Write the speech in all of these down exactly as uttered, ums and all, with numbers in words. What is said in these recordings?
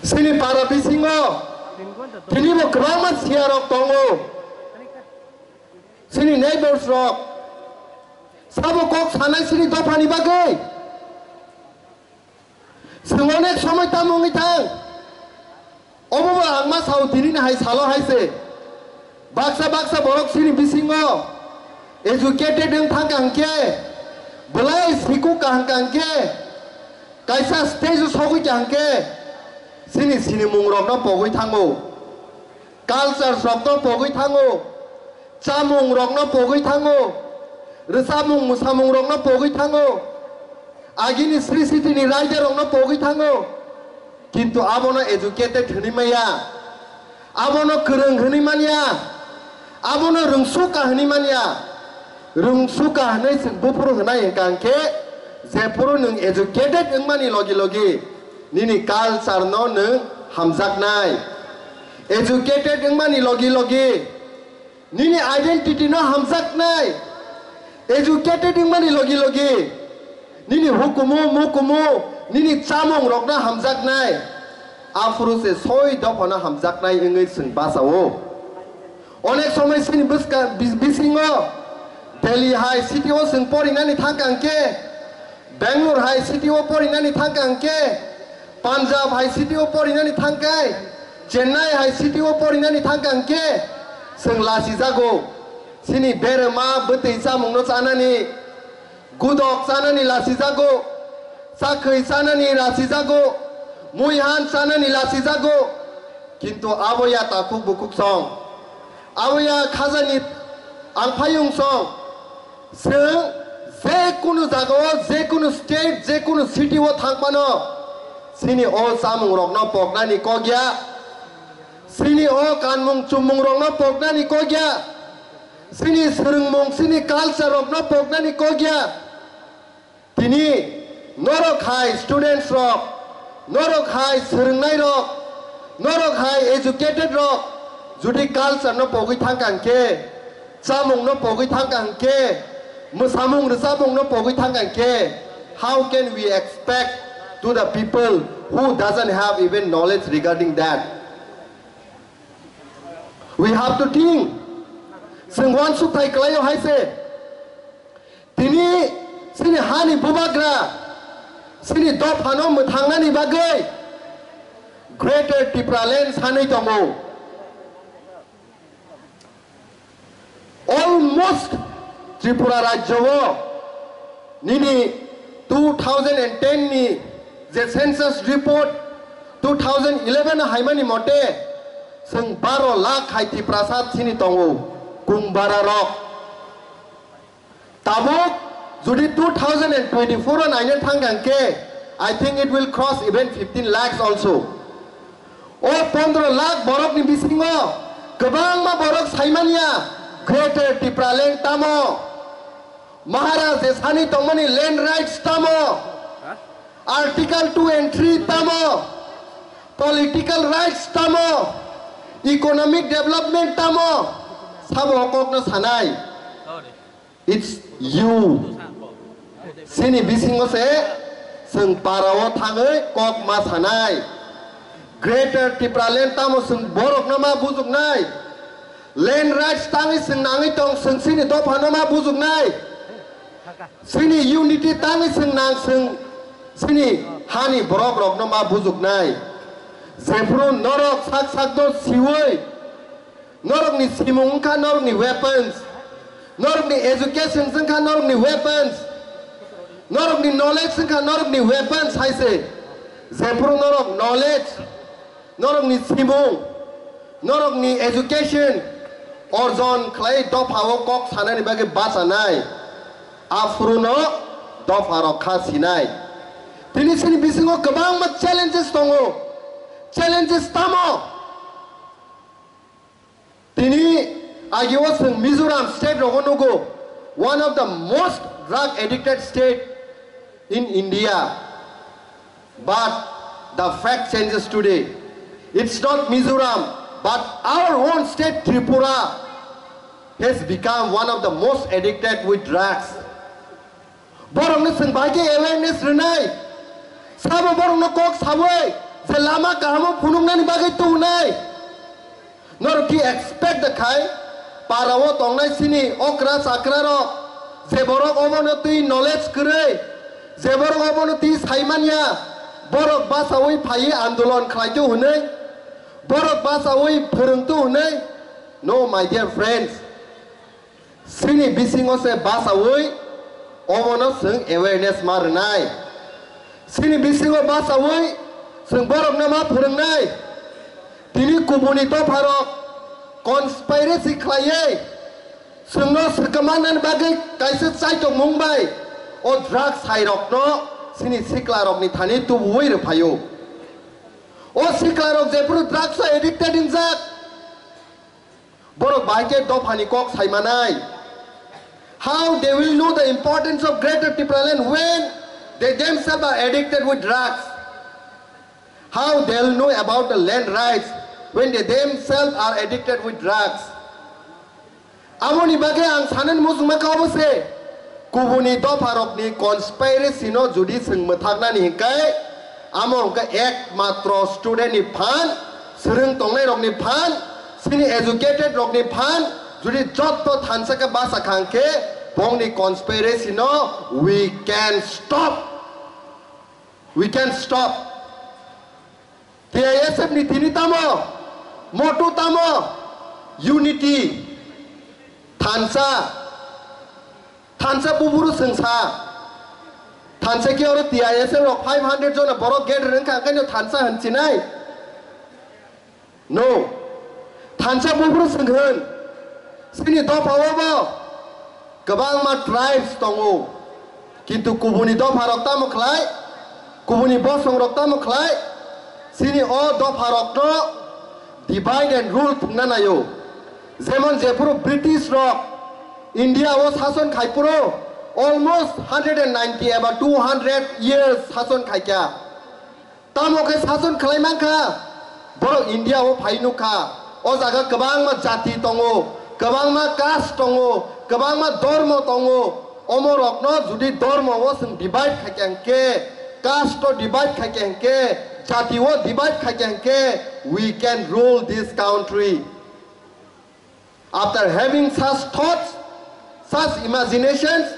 Chini para bisingo tinibo kwbangma siyarok tongo. Chini neighbors rok sabo kok sanai chini dophani bagwi. Chwng onek somoi tamo wngwi thang. Obo bo ang ma sao, tinini hai salo hai se. Baksa baksa borok chini bisingo educated wng thang kang khe, belai siku kaham kang khe, kaisa stage o sogwi kang khe, chini sinimung rokno pogwi thango. Culture rokno pogwi thango. Chamung rokno pogwi thango. Rwchapmung mwsamung rokno pogwi thango. Agini sri sitini raida rokno pogwi thango. Kintu abono educated hwnwi maya. Abono kwrwng hwnwi manya. Abono rwngsuka hwnwi manya. Rwngsuka hwnwi chwng buphuru hwnai hwnkha hwnkhe, jephuru nwng educated wngmani logi logi nini culture no nwng hamjaknai. Educated wngmani logi logi nini identity no hamjaknai. Educated wngmani logi logi nini hukumu, mukumu, nini chamung rokno hamjaknai. Aphuru se soi dophano hamjaknai wngwi chwng bachao. Onek somoi chini bwska-, bis-, bisingo Delhi hai city o chwng porinani thangkha hwnkhe, Bangalore hai city o porinani thangkha hwnkhe, Punjab hai city o porinani thangkha, Chennai hai city o porinani thangkha hwnkhe, chwng lasijago. Chini berema bwtwi chamungno chanani, gudok chanani lasijago, chakhwi chanani lasijago, muihan chanani lasijago. Kintu abo ya takhuk bukhuk song, abo ya khajani angphayung song. Chwng je kunu jagao, je kunu state, je kunu city o thang phano, chini o chamung rokno poknani kok ya, chini o kanmung chummung rokno poknani kok ya, chini swrwngmung, chini culture rokno poknani kok ya. Tini norok hai students rok, norok hai swrwngnai rok, norok hai educated rok, jodi culture no pogwi thangkha hwnkhe, chamung no pogwi thangkha hwnkhe, mwsamung rwchapmung no pogwi thangkha hwnkhe, how can we expect to the people who doesn't have even knowledge regarding that? We have to think. Chwng uansukthai kwlaio hai se. Tini chini hani bubagra, chini dophano mwthangnani bagwi Greater Tipraland sanwi tongo. Almost Tripura rajyo o nini two thousand and ten ni je census report, two thousand eleven haimani mote chwng baro lakh hai Tiprasa chini tongo, kungbara rok. Tabuk jodi two thousand and twenty-four o naina thang khe, I think it will cross even fifteen lakhs also. O pondro lakh borok ni bisingo kwbangma borok saimanya Greater Tipraland tamo, Maharaj je sani tongmani land rights tamo, Article two and three tamo, political rights tamo, economic development tamo, sabo kokno sanai. It's you. Chini bisingo se chwng parao thangwi kok ma sanai. Greater Tipraland tamo chwng borokno ma bujuknai. Land rights tangwi chwng nangwi tong, chwng chini dophano ma bujuknai. Chini unity tangwi chwng nang, chwng chini hani borok rokno ma bujuknai. Jephru norok sak sakno siwi, norokni simung wngkha norokni weapons. Norokni education wngkha norokni weapons. Norokni knowledge wngkha norokni weapons hai se. Jephru norok knowledge, norokni simung, norokni education orjon khlai dophao kok sanani bagwi bachanai, aphuruno dopharok kha sinai. Tini chini bisingo kwbangma challenges tongo. Challenges tamo? Tini agio chwng Mizoram state rogo nugo, one of the most drug addicted state in India. But the fact changes today. It's not Mizoram, but our own state Tripura has become one of the most addicted with drugs. Borokno chwng bai khe awareness rwnai. Sabo borokno kok sawi, Te lama kahamo phunuknani bagwi tungnai. Norok ki expect da khai? Para o tongnai sini okra chakra rok, je borok obono twi knowledge kwrwi, je borok obono twi saimanya, borok basawi phaiwi andolon khlaitu hwnwi, borok basawi phwrwngtu hwnwi. No, my dear friends. Sini bisingo se basawi omono chwng awareness ma rwnai. Sini bisingo basawi chwng borokno ma phwrwngnai. Tini kubuni dopharok conspiracy khlaiwi chwngno swkang mannani bagwi kaisa chaitokmung bai o drugs hairokno sini siklarokni thani tubuwi rwphaio. O siklarok jephuru drugs-o addicted wngjak, borok bahai khe dophani kok saimanai. How they will know the importance of Greater Tipraland when they themselves are addicted with drugs? How they'll know about the land rights when they themselves are addicted with drugs? Aboni bagwi ang sanani muchungma kha obo se, kubuni dopharokni conspiracy no jodi chwng mwthaknani hinkhe, amo hinkhe ekmatro student ni phan, swrwng tongnai rokni phan, sini educated rokni phan, jodi jotto thansa khe basa kha hinkhe, bongni conspiracy no we can stop. We can stop. T I S F ni tini tamo, moto tamo, unity, thansa, thansa buburu sengsa, thansa ki oro T I S F rok five hundred jona borok gate rwng kha, angkhaino thansa hwn chinai. No. Thansa buphuru swnghwn, chini dopha o bo kwbangma tribes tongo. Kintu kubuni dopha rok tamo khlai? Kubuni bosong rok tamo khlai? Chini o dopha rokno divide and rule thwngna naio. Jemon jephuru British rok India o sason khai phuru almost hundred and ninety eba two hundred years sason khaikha. Tamo khe sason khlai mankha, borok India o phai nukha. O jaga kwbangma jati tongo, kwbangma caste tongo, kwbangma dormo tongo. Omorokno jodi dormo o chwng divide khaikha hwnkhe, caste o divide khaikha hwnkhe, jati o divide khaikha hwnkhe, we can rule this country. After having such thoughts, such imaginations,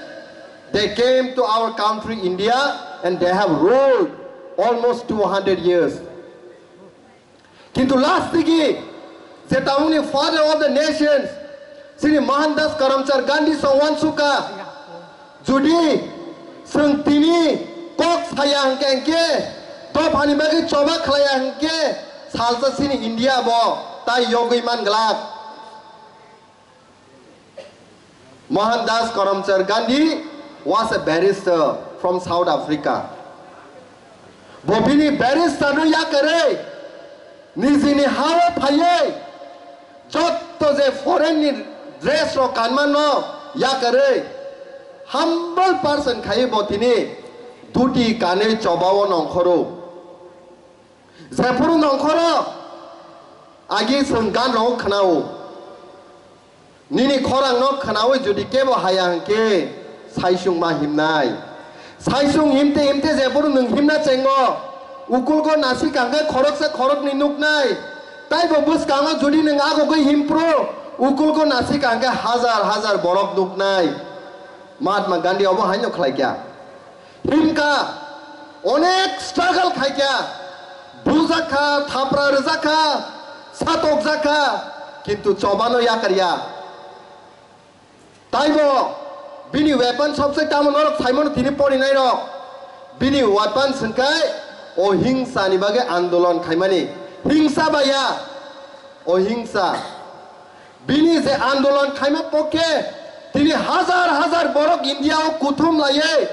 they came to our country India and they have ruled almost two hundred years. Kintu last digi, je tamoni father of the nations, chini Mohandas Karamchand Gandhi song wansukha, jodi chwng tini kok saya hwnkhe, hwnkhe dophani bagwi choba khlaiya hwnkhe, salsa chini India bo tai yogwi man glak. Mohandas Karamchand Gandhi was a barrister from South Africa. Bo bini barrister no yakarwi nijini ha o phaiwi jotto je foreign ni dress rok kanma no yakarwi humble person khai bo tini duti kanwi choba o nongkhoro. Jephuru nongkhoro agi chwng gan rok khwnao. Nini khorang no khwnawi jodi kebo haya hwnkhe, saisung ma himnai. Saisung himte himte jephuru nwng himna chengo, ukulgo nasika hwnkhe khoroksa khoroknwi nuknai. Taibo bwskango jodi nwng agogwi himpro, ukulgo nasika hwnkhe hazar hazar borok nuknai. Mahatma Gandhi obo haino khlaikha. Himkha, onek struggle khaikha, bujakha, thapra rwjakha, satokjakha, kintu chobano yakarya. Taibo bini weapon sobse tamo norok saimano tini porinairok. Bini weapon swngkhai ohingsa ni bagwi andolon khaimani. Hingsa baya, ohingsa. Bini je andolon khaima pokhe tini hazar hazar borok India o kuthum laiwi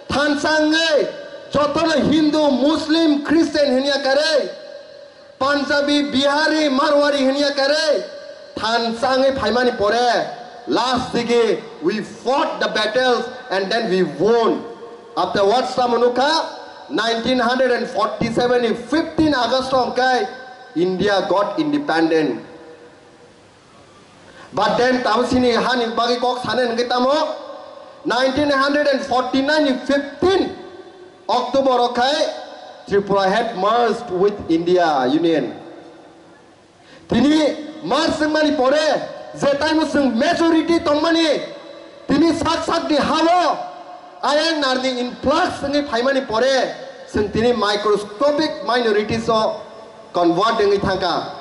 thansa wngwi jotono Hindu, Muslim, Christian hinya karwi, Punjabi, Bihari, Marwari hinya karwi thansa wngwi phaimani pore last digi we fought the battles and then we won. Afterwards tamo nukha, nineteen forty-seven ni fifteen August hwnkhe India got independent. But then tamo chini hani bagwi kok sanai hwnkhe tamo nineteen forty-nine ni fifteen October o khai Tripura had merged with India Union. Tini merge wngmani pore je time o chwng majority tongmani, tini sak sakni ha-o I N R ni influx wngwi phaimani pore chwng tini microscopic minorities o convert wngwi thangkha.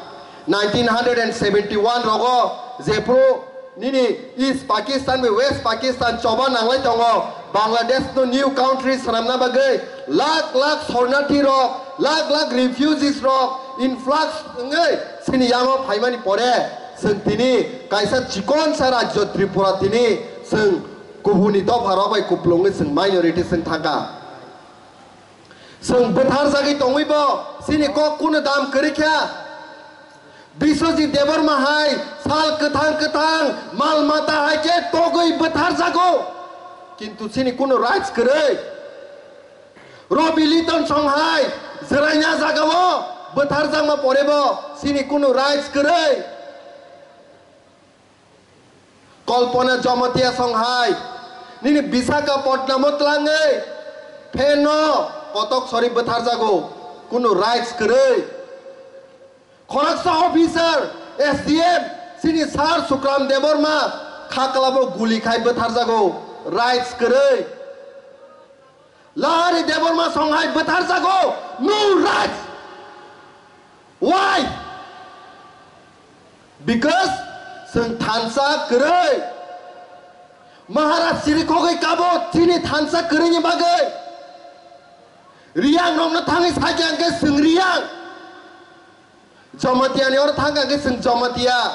Nineteen hundred and seventy one rogo jephru nini East Pakistan bai West Pakistan choba nanglai tongo, Bangladesh no new country swnamna bagwi lakh lakh sornarthi rok, lakh lakh refugees rok influx wngwi chini yango phaimani pore chwng tini kaisa chikonsa rajyo Tripura tini chwng kubuni dopha rok bai kuplungwi chwng minority chwng thangkha. Chwng bwtharjagwi tongwi bo chini kok kunu dam kwrwi kha. Biswajit Debbarma hai sal kwthang kwthang mal mata hai khe togwi bwtharjago, kintu chini kunu rights kwrwi. Robi Liton song hai jwraina jagao bwtharjakma porebo chini kunu rights kwrwi. Kalpana Jamatia song hai nini Visakhapatnam o tlangwi pheno kotok sori bwtharjago, kunu rights kwrwi. Khoroksa officer, S D M, chini sir Sukram Debbarma khaklabo guli khai bwtharjago, rights kwrwi. Lahari Debbarma song hai bwtharjago, no rights. Why? Because chwng thansa kwrwi. Maharaj sirikhogwi kabo chini thansa kwrwini bagwi. Riyang rokno thangwi sakya hwnkhe chwng Riyang. Jamatia ni oro thangkha khe chwng Jamatia,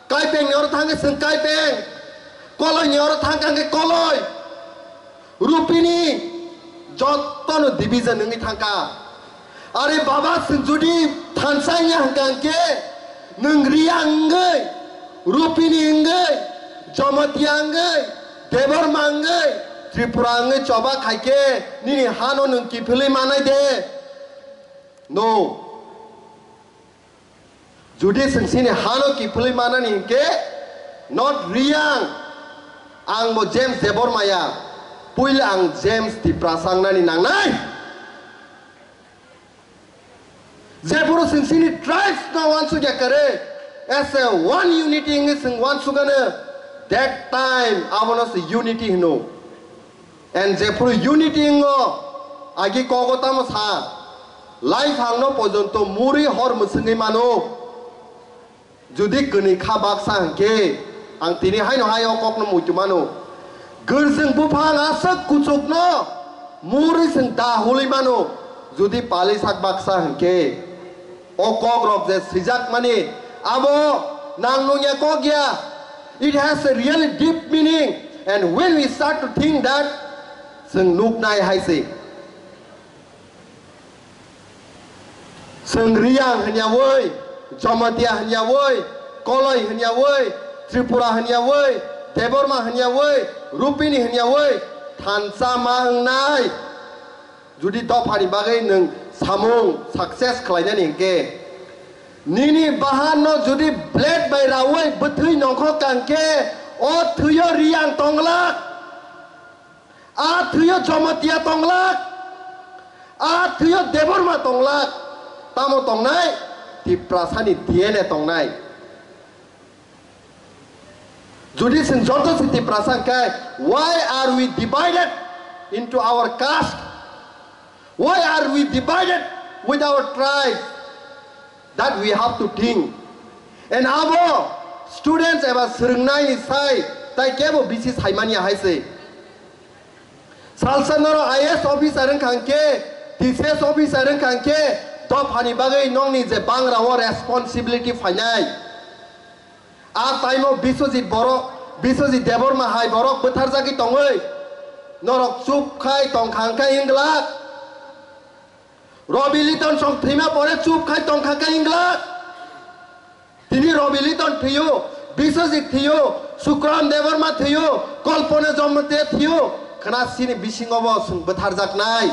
Kaipeng ni oro thangkha chwng Kaipeng, Koloi ni oro thangkha khe Koloi, Rupini jotono division wngwi thangkha. Are baba, chwng jodi thansa wngya hwnkha hwnkhe nwng Riya wngwi, Rupini wngwi, Jamatia wngwi, Debbarma wngwi, Tripura wngwi choba khaikhe nini hano nwng kiphilwi manai de? No. Jodi chwng chini hano kiphilwi manani hinkhe, not Riyang, ang bo James Debbarma ya, puila ang James Tiprasa wngnani nangnai. Jephuru chwng chini tribes no wansukya kwrwi, as a one unity wngwi chwng wansukano, that time abono se unity hwno. And jephuru unity wngo, agi kogo tamo sa, life hangno pojonto muri hor mwswngwi mano. Jodi kwnwi kha baksa hwnkhe, ang tini haino hai o kokno muitu mano. Gwrjwng buphang aswk kuchukno muri chwng da hului mano. Jodi pali sak baksa hwnkhe, o kok rok je swijak mani, abo nang nungya kok ya. It has a really deep meaning, and when we start to think that, chwng nuknai hai se. Chwng Riyang hwnyawi, Jamatia hwnyawi, Koloi hwnyawi, Tripura hwnyawi, Debbarma hwnyawi, Rupini hwnyawi, thansa ma wngnai. Jodi dophani bagwi nwng samung success khlainani hinkhe, nini bahanno jodi blade bai raui bwthwi nongkhor kangkhe, o thwio Riyang tonglak, a thwio Jamatia tonglak, a thwio Debbarma tonglak, tamo tongnai? Tiprasani D N A tongnai. Jodi chwng joto se Tiprasa hwnkhe, why are we divided into our caste? Why are we divided with our tribe? That we have to think. And abo students eba swrwngnaini sai tai kebo bisi saimanya hai se. Salsa norok I A S officer wngkha hwnkhe, T C S officer wngkha hwnkhe, dophani bagwi nokni je bangra o responsibility phainai. A time o Biswajit borok, Biswajit Debbarma hai borok bwtharjagwi tongwi norok chup khai tongkha hwnkhe wng glak. Robi Liton song thwima pore chup khai tongkha khe wng glak. Tini Robi Liton thwiyo, Biswajit thwiyo, Sukram Debbarma thwiyo, Kalpana Jamatia thwiyo, khna chini bisingo bo chwng bwtharjaknai.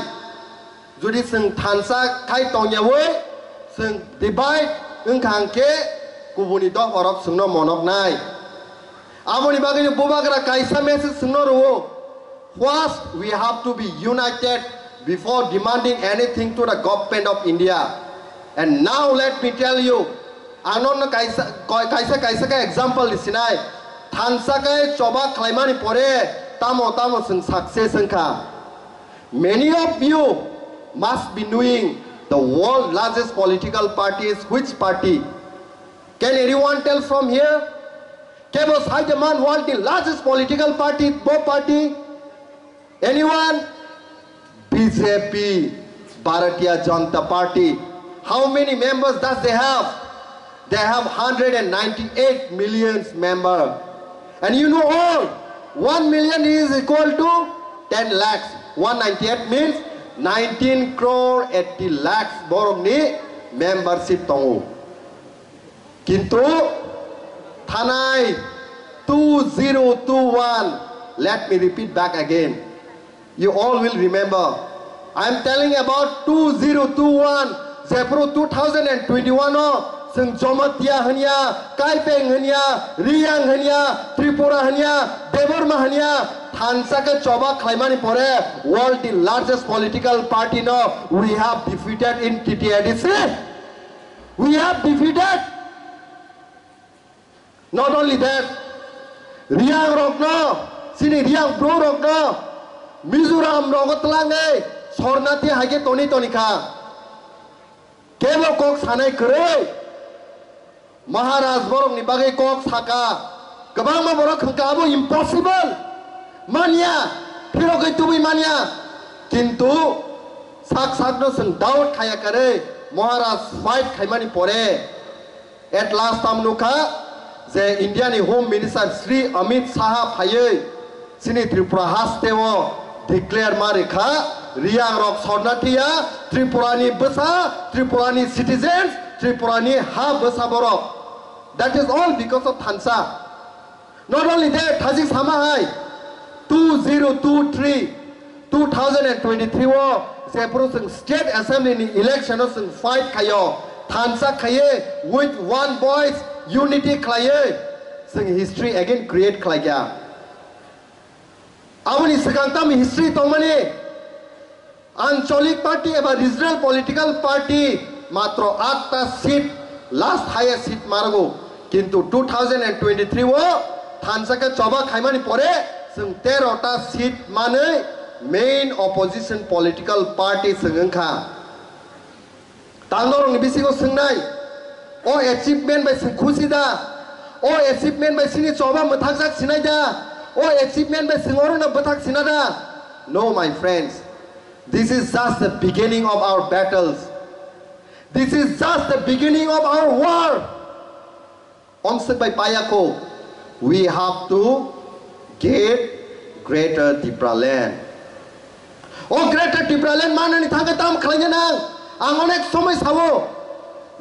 Jodi chwng thansa khai tongyawi chwng divide wngkha hwnkhe kubuni dopharok chwngno monoknai. Aboni bagwino bubagra kaisa message chwngno rwo, first we have to be united before demanding anything to the government of India. And now let me tell you, ano no kaisa, koi-, kaisa, kaisa ka example di sinai, thansa kai choba khlaimani pore tamo tamo sing success wngkha. Many of you must be knowing the world largest political party is which party? Can anyone tell from here? Kebo sai the man world the largest political party, bo party? Anyone? B J P, Bharatiya Janata Party. How many members does they have? They have hundred and ninety-eight millions member. And you know all, one million is equal to ten lakhs. One ninety-eight means nineteen crore eighty lakhs borok ni membership tongo. Kintu thanai two zero two one, let me repeat back again. You all will remember. I am telling about two zero two one, jephru two thousand and twenty-one o, chwng Jamatia hanya, Kaipeng hanya, Riyang hanya, Tripura hanya, Debbarma hanya, thansa khe choba khlaimani pore, world the largest political party no, we have defeated in T T A D C. We have defeated. Not only that, Riyang rokno, chini Riyang bro rokno, Mizoram rogo tlangwi sornati haikhe toni toni kha. Kebo kok sanai kwrwi. Maharaj borokni bagwi kok saka. Kwbangma borok hwnkha abo impossible. Manya, phirogwi tubui manya. Kintu sak sakno chwng doubt khaya kwrwi Maharaj fight khaimani pore at last tamo nukha je India ni Home Minister Shri Amit Shah phaiwi chini Tripura haste o declare ma rikha, Riyang rok sorna thiya, Tripura ni bwsa, Tripura ni citizens, Tripura ni ha bwsa borok. That is all because of thansa. Not only that, thajik sama hai, two zero two three, two thousand and twenty-three o jephru chwng State Assembly ni election o chwng fight khaio, thansa khaiye with one voice unity khlaiye chwng history again create khlaikha. Aboni swkang tamo history tongmani? Ancholic party eba regional political party matro atta seat, last highest seat margo. Kintu two thousand and twenty-three o thansa khe choba khaimani pore chwng tero ta seat manwi main opposition political party chwng wngkha. Tang norokni bisingo swngnai, o achievement bai chwng khusi da? O achievement bai chini choba mwthakjak sinai da? O achievement bai chwng orono bwthak sina da? No, my friends, this is just the beginning of our battles. This is just the beginning of our war. Omswk bai payakho, we have to get Greater Tipraland. O Greater Tipraland manani thangkhe tam khlaina nang? Ang onek somoi sao,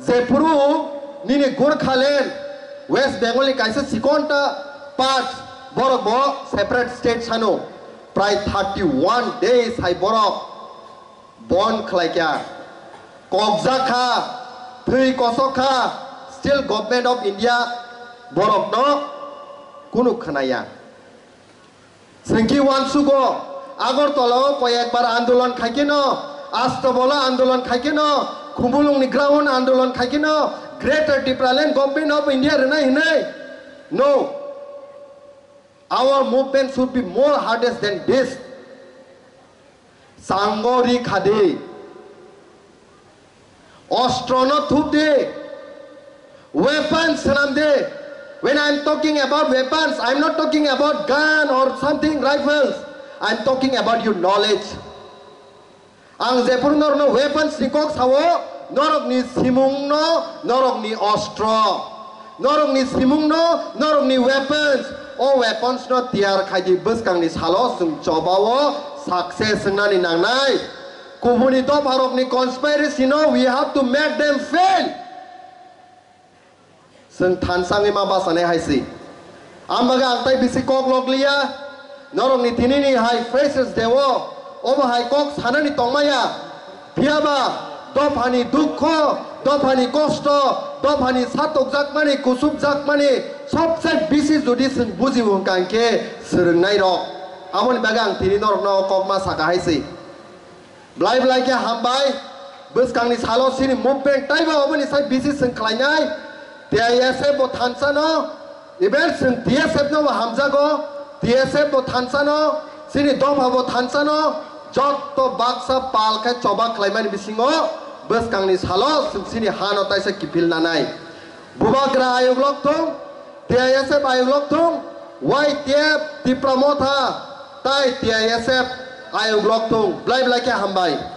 jephru nini Gorkhaland, West Bengal ni kaisa chikonta part, borok bo separate state sano, prai thirty one days hai borok bon khlaikha, kokjak kha, thwi kosok kha, still Government of India borokno kunu khnaya. Chwngki uansugo, Agartala o koyekbar andolon khaikeno, Astabala andolon khaikeno, Khumulungni ground andolon khaikeno, Greater Tipraland Government of India rwnai hinwi. No. Our movement should be more hardest than this. Chango ri khadi. Ostro no thup di. Weapons swnam di. When I am talking about weapons, I am not talking about gun or something, rifles. I am talking about your knowledge. Ang jephuru norokno weapons ni kok sao, norokni simungno, norokni ostro, norokni simungno, norokni weapons, o weapons no tiyar khaidi bwskangni salo chwng chobao success wngnani nangnai. Kubuni dopharokni conspiracy no we have to make them fail. Chwng thansangwi ma bachanai hai se. Ang bagwi ang tai bisi kok lok liya. Norokni tinini hai Freshers Day o obo hai kok sanani tongmaya. Phiyaba dophani dukho, dophani kosto, dophani satokjakmani, kusupjakmani sobse bisi jodi chwng bujibo hwnkha hwnkhe swrwngnairok. Aboni bagwi ang tini norokno o kok ma saka hai se. Blai blai khe hambai. Bwskangni salo chini movement taibo oboni sai bisi chwng khlainai. T I S F bo thansa no, even chwng T S F no bo hamjago, T S F bo thansa no, chini dopha bo thansa no, jotto baksa pal khe choba khlaimani bisingo bwskangni salo chwng chini hano taisa kiphil nanai. Bubagra ayuk lok thung, T I S F ayuk lok thung, Y T F Tipra Motha tai T I S F ayuk lok thung. Blai blai khe hambai.